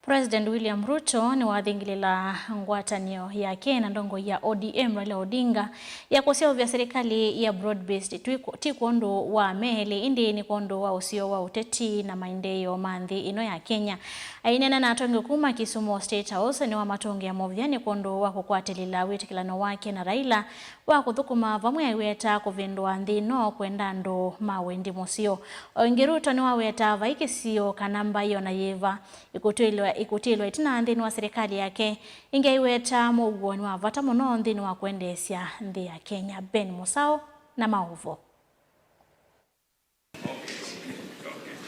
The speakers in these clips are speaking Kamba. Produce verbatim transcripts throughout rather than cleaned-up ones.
President William Ruto nĩwathingĩlĩla ngwatanĩo yake na ndongoi ya O D M Raila Odinga ya kũseũvya serikali ya broad-based ti kwondũ wa amelĩ, ĩndĩ nĩ kwondũ wa ũseo wa ũteti na maendeeo ma nthĩ ĩno ya Kenya. Aineena na atongoi kuma Kisumu State House, nĩwamatũngĩa mũvea nĩ kwondũ wa kũkwatĩlĩla wĩtĩkĩlano wake na Raila wa kũthũkũma vamwe, aiweta kũvĩndũa nthĩ ĩno kwenda andũ ma wendi mũseo. O ĩngĩ, Ruto nĩwaweta vai kĩsio kana mbaĩ o na yĩva ĩkũtw'ĩlwa, ĩkũtw'ĩlwa ĩtina nthĩnĩ wa serikali yake. Ĩngĩ, aiweta mũuo nĩ wa vata mũno nthĩnĩ wa kwendeesya nthĩ ya Kenya. Ben Mũsaũ na maũvo.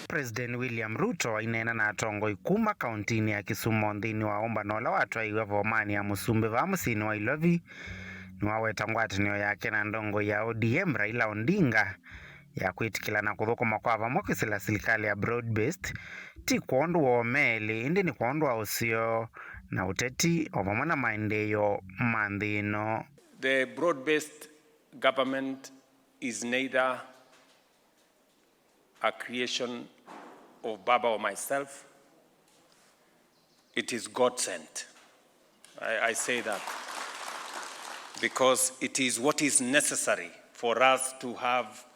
President William Ruto aineena na atongoi kuma kauntinĩ ya Kisumu nthĩnĩ wa ũmbano ũla watwaĩiwe vomanĩ ya Mũsumbĩ vaa mũsyĩnĩ wa Ilovi, nĩwaweta ngwatanĩo yake na ndongoi ya O D M Raila Odinga ya kwĩtĩkĩlana kũthũkũma kwa vamwe kwĩsĩla silikalĩ ya broad-based, ti kwondũ wa ũmelĩ, ĩndĩ nĩ kwondũ wa ũseo na ũteti, o vamwe na maendeeo ma nthĩ ĩno. The broad-based government is neither a creation of Baba or myself. It is God sent. I, I say that because it is what is necessary for us to have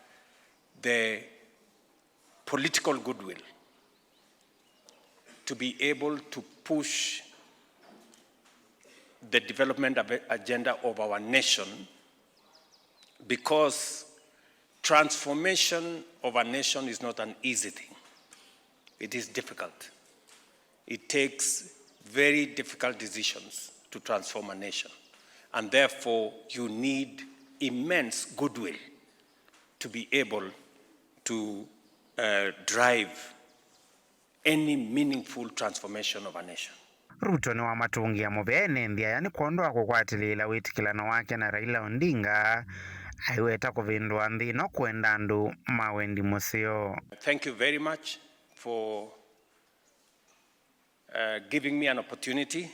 the political goodwill to be able to push the development ag-, agenda of our nation, because transformation of a nation is not an easy thing. It is difficult. It takes very difficult decisions to transform a nation, and therefore you need immense goodwill to be able to, uh, drive any meaningful transformation of a nation. Ruto nĩwamatũngĩa mũvea ene nthĩ aya nĩ kwondũ wa kũkwatĩlĩĩla wĩtĩkĩlano wake na Raila Odinga, aiweta kũvĩndũa nthĩ ĩno kwenda andũ ma wendi mũseo. Thank you very much for, uh, giving me an opportunity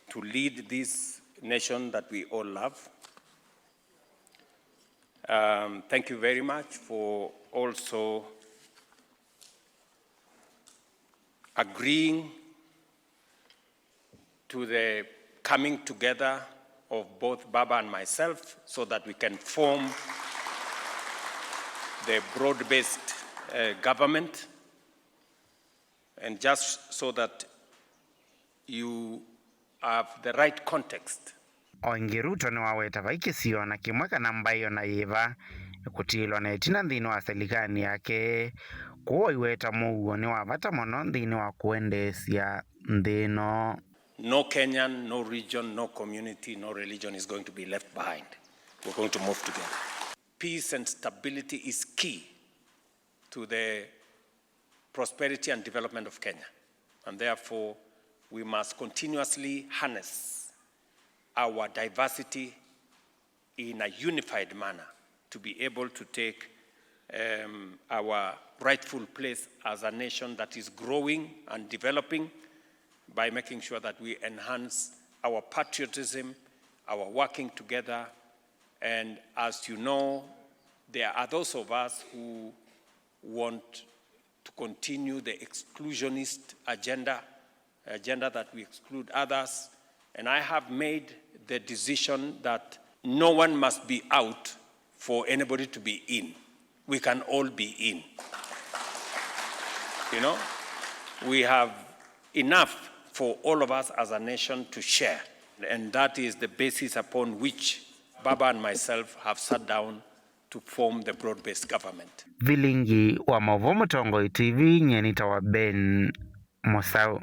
to lead this nation that we all love. Um, thank you very much for also agreeing to the coming together of both Baba and myself so that we can form the broad-based, uh, government. And just so that you have the right context. O ĩngĩ, Ruto nĩwaweta vai kĩsio na kĩmwe kana mbaĩ o na yĩva ĩkũtiĩlwa na ĩtina nthĩnĩ wa selikanĩ yake, kwoou aiweta mũuo nĩ wa vata mũno nthĩnĩ wa kũendeesya nthĩ ĩno. No Kenyan, no region, no community, no religion is going to be left behind. We're going to move together. Peace and stability is key to the prosperity and development of Kenya, and therefore we must continuously harness our diversity in a unified manner to be able to take, um, our rightful place as a nation that is growing and developing by making sure that we enhance our patriotism, our working together, and as you know, there are those of us who want to continue the exclusionist agenda, agenda that we exclude others. And I have made the decision that no one must be out for anybody to be in. We can all be in. You know, we have enough for all of us as a nation to share. And that is the basis upon which Baba and myself have sat down to form the broad-based government. Vilingi wa maũvoo Mũtongoi T V, nyie nĩtawa Ben Mũsaũ.